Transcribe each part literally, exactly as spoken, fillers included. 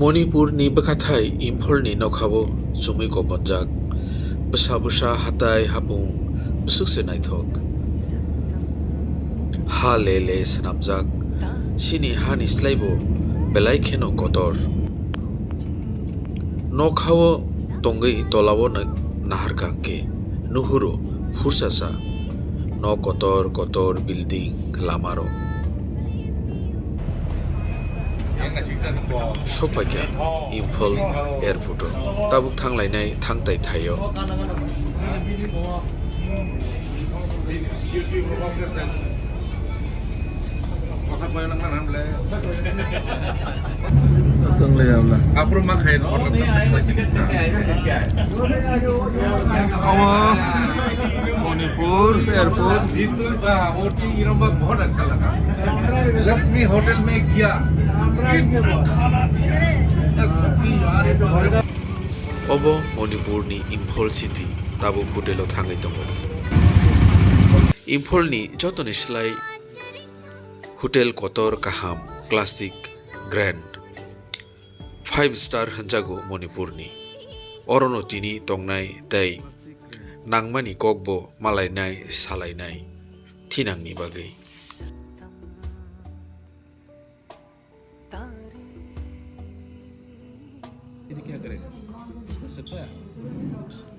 Manipurni bwkhathai Imphalni nokhao chumui koponjak. Bwsa bwsa hatai hapung bwswk se naithok. Ha le le swnamjak. Chini hani slaibo belai kheno kotor. Nokhao tongwi tolao na-, naharkha hwnkhe nuhuro phursa sa. Nok kotor kotor, building, lamarok. Sokphaikha Imphal airport o. Tabuk thanglainai thangtai thaio. Omo Manipur airport. Jitu का होटल इरम्बा बहुत अच्छा लगा। लक्ष्मी होटल में गया, इतना खाना दिया। Obo Manipurni Imphal city, tabuk hotel o thangwi tongo. Imphalni jotoni slai hotel kotor kaham, classic, grand. Five star hwnjago Manipurni. Orono tini tongnai tei nangmani kokbo malainai, salainai thinangni bagwi.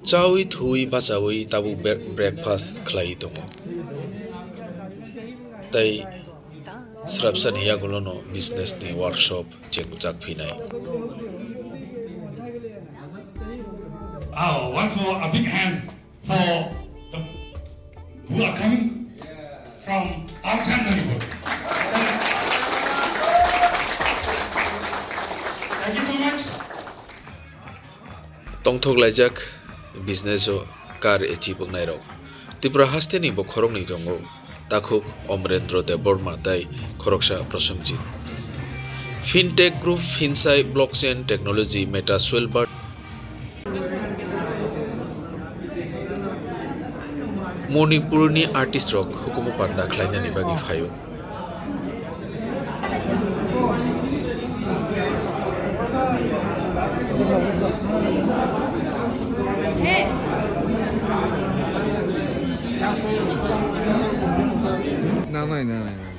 Chawi thuwi bachawi tabuk bre-, breakfast khlaiwi tongo. Tei srapsani yagulono business ni workshop chengjakphinai. Oh, once more, a big hand for the, who are coming from outside Manipur. Thank you so much. Tongthok laijak business o car achieve wngnairok. Tripura hasteni bo khoroknwi tongo, takhuk Omrendra Debbarma tei khoroksa Prosengjit. Fintech group, Finsai, blockchain technology, Meta, Swellbird. Manipurni artist rok hukumu panda khlainani bagwi phaio. Nanai, nanai, nanai.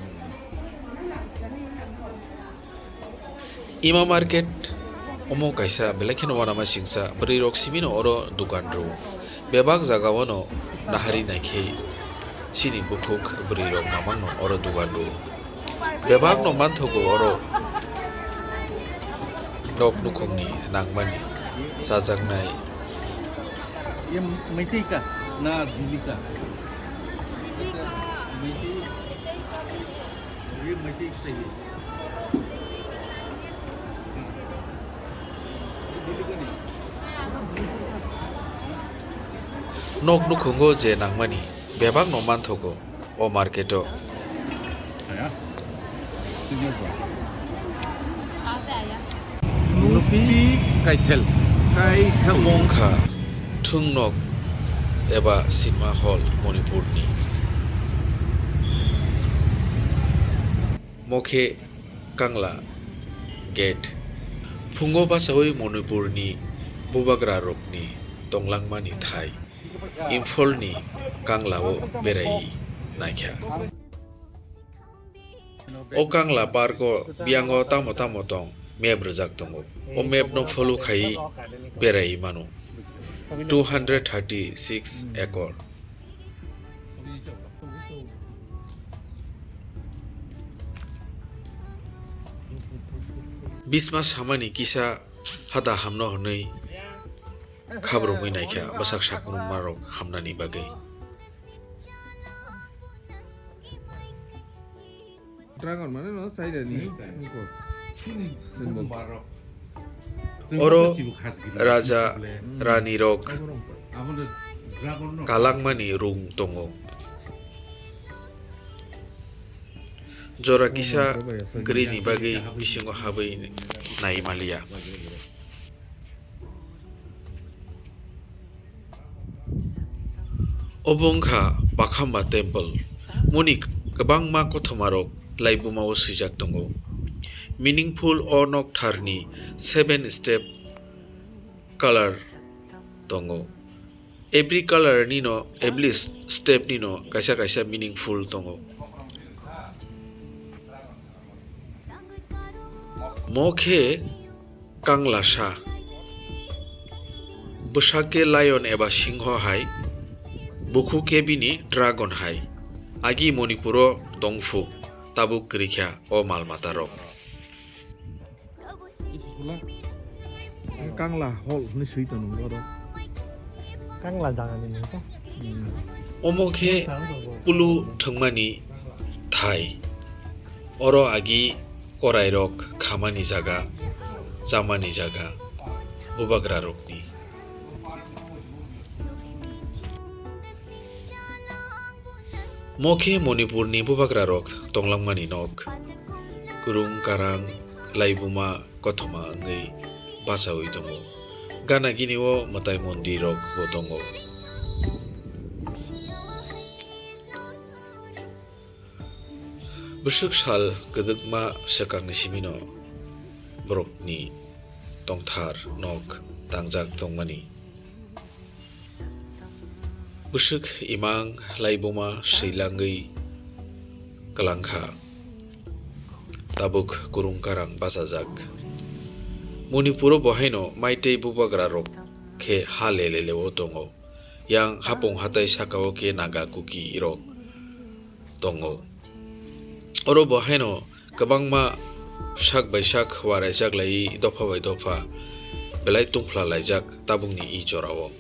Ima market omo kaisa belai kheno uanama singsa, bwrwi rok simino oro dukan rwo. Bebak jaga o no nahari naikhe chini bukhuk bwrwi rok mamang no oro dukan rwo. Bebak no manthogo oro nok nukhung ni nangmani chajaknai. ये मैथी का ना दिल्ली का? मैथी। Nok nukhungo je nangmani bebak no manthogo o market o. Nupi kaithel. Kaithel. Omo wngkha thwngnok eba cinema hall Manipurni. Mokhe Kangla gate. Phungo bachaui Manipurni bubagrarokni tonglangmani thai. Imphalni Kanglao berai naikha. O Kangla park o biyango tamo tamo tong map rwjak tongo. O map no follow khai berai mano. Two hundred thirty six acre. Bisma samani kisa hata hamno hwnwi khabrumwi naikha bwsak sakhumung marok hamnani bagwi. Dragon mane no China ni. Hmm, China. Niko. Chini. Symbol. Bumbaro. Oro raja rani rok kalangmani rung tongo. Jora kisa grini bagwi bisingo habwi nai maliya. Obo wngkha Pakhamba Temple. Moni kwbangma kothomarok laibumao swijak tongo. Meaningful o noktharni seven step color tongo. Every color nino, every step nino kaisa kaisa meaningful tongo. Mo khe kanglasa. Bwsa khe lion eba singho hai, bukhu khe bini dragon hai. Agi Manipuro tongphu, tabuk kwrwikha o mal matarok. Kangla hol hwnwi swi tong nung oro. Kangla jaga ni nung to. Omo khe pulu thwngmani thai. Oro agi korairok khamani jaga, chamani jaga, bubagrarokni. Mo khe Manipurni bubagrarok tonglangmani nok. Kwrwng karang, laibuma, kothoma wngwi bachaui tongo. Gana gini o mwtai mondir rok bo tongo. Bwswk sal kwdwkma swkangni simino borokni tongthar nok tangjak tongmani. Bwswk imang laibuma swilangwi kwlangkha. Tabuk kwrwng karang bachajak. Manipuro bo haino maitei bubagra rok khe ha leleleo tongo. Yang hapung hatai sakao khe Naga Kuki rok tongo. Oro bo haino kwbangma sak bai sak waraijak lai dopha bai dopha belai tungphla laijak tabukni i jorao.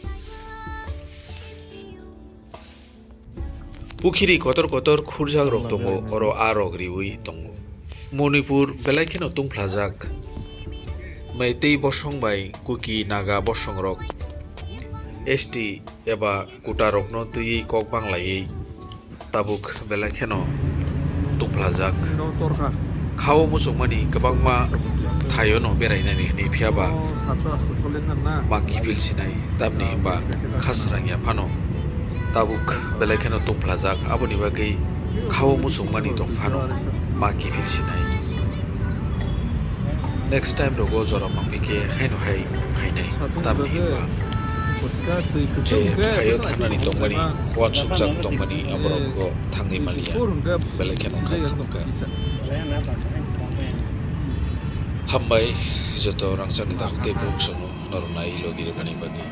Pukhiri kotor kotor khurjak rok tongo, oro a rok riwi tongo. Manipur belai kheno tungphlajak. Meitei bosong bai Kuki Naga bosong rok S T eba kuta rokno twiwi kok banglaiwi tabuk belai kheno tungphlajak. Khao muchungmani kwbangma thaio no berainani hwnwi, phiya ba ma kiphil sinai, tamni hwnba khasrang ya phano tabuk belai kheno tungphlajak, aboni bagwi khao muchungmani tong phano ma kiphil sinai. Next time rogo jora mangphi khe haino hai phainai, tamni hwnba je thaio thanani tongmani, uansukjak tongmani, aborok go thangwi maliya, belai kheno kha khamkha. Hambai joto rangchakni dakhuk tei bukhuk sono norok nai logi rwmani bagwi.